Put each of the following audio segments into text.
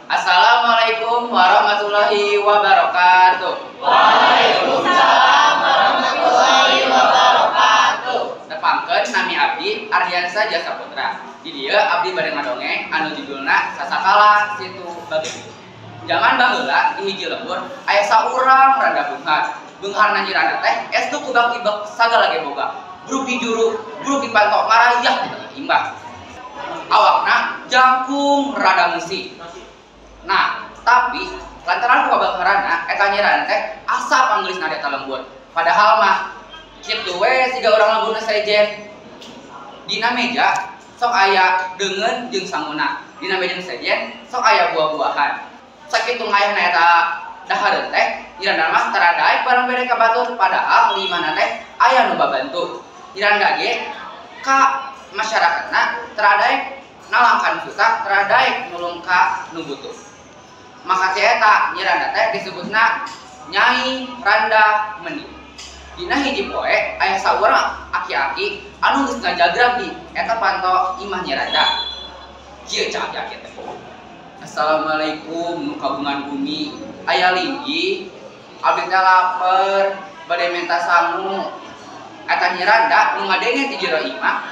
Assalamualaikum warahmatullahi wabarakatuh. Waalaikumsalam warahmatullahi wabarakatuh. Tepangkeun, nami abdi Ardiansa Jasa Putra. Di dieu abdi bade ngadongeng anu judulna Sasakala Situ Bagendit. Zaman baheula, di hiji lembur aya saurang randa beunghar. Beungharna nyi randa teh estu ku bak sagala ge boga. Bruk di juru, bruk di panto, marayah di tengah imah. Awakna jangkung rada musi. Nah, tapi lantaran ku kabeungharanna eta nyi randa teh asa panggeulisna di eta lembur. Padahal mah kitu we siga urang lembur nu sejen. Dina meja sok aya deungeun jeung sanguna. Dina meja nu sejen sok aya buah-buahan. Sakitu ngayahna eta dahareun teh, nyi randa mah tara daek barang bere ka batur, padahal di imahna teh aya nu babantu. Nyi randa ge ka masyarakatna tara daek nalang ka nu susah, tara daek nulung ka nu butuh. Maka ti eta nyi randa teh disebutna Nyai Randa Meni. Dina hiji poe aya saurang aki-aki anu geus ngajagrag di eta panto imah nyi randa. Kieu cak aki-aki teh. "Assalamualaikum, nu kagungan bumi. Aya linggih? Abdi teh lapar, bade menta sangu." Eta nyi randa nu ngadenge ti jero imah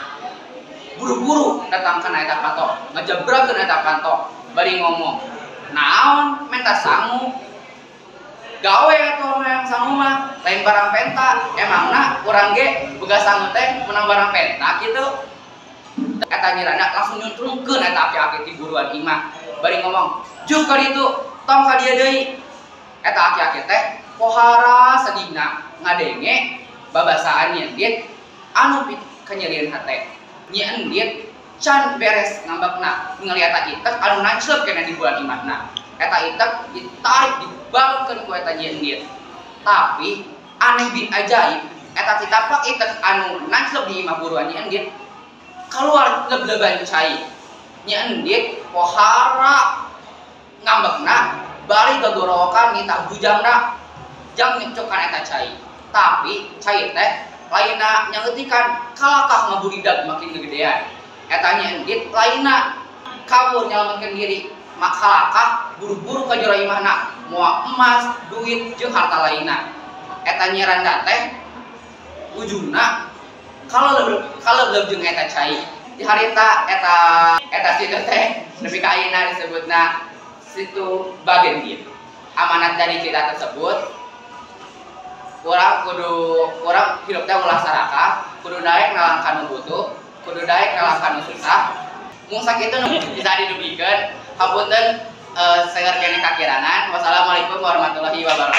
buru-buru datang kana eta panto, ngajabrakeun eta panto, bari ngomong, "Naon menta sangu? Gawe atuh hayang sangu mah, lain barang penta. Emangna urang ge boga sangu teh menang barang penta kitu?" Eta nyi randa langsung nyuntrungkeun eta aki-aki ti buruan imah, bari ngomong, "Juk ka ditu, tong ka dieu deui." Eta aki-aki teh pohara sedihna ngadenge babasaan Nyi Endit anu kanyerieun hate. Nyi Endit can beres ngambekna ningali eta itek anu nanclep keneh di buruan imahna. Eta itek ditarik, dibalutkeun ku eta Nyi Endit. Tapi aneh bin ajaib, eta titapak itek anu nanclep di imah buruan Nyi Endit keluar lebleban cai. Nyi Endit pohara ngambekna bari gagorowokan nitah bujangna jang nyekcokan eta cai. Tapi cai teh lainna nyangeutikan, kalakah ngaburidag makin gegedean. Eta Nyi Endit lainna kabur nyalametkeun diri, kalakah buru-buru ka jero imahna moa emas, duit jeung harta lainna. Eta Nyi Randa teh ujungna kalau jeung eta cai. Di harita eta eta situ teh nepi ka ayeuna disebutna Situ Bagendit. Amanat dari cerita tersebut, urang kudu, urang hidup teh ulah sarakah, kudu daek nalang ka nu butuh, kudu daek nalang ka nu susah. Mung sakitu nu bisa didugikeun. Hapunten seueur keneh kakirangan. Wassalamualaikum warahmatullahi wabarakatuh.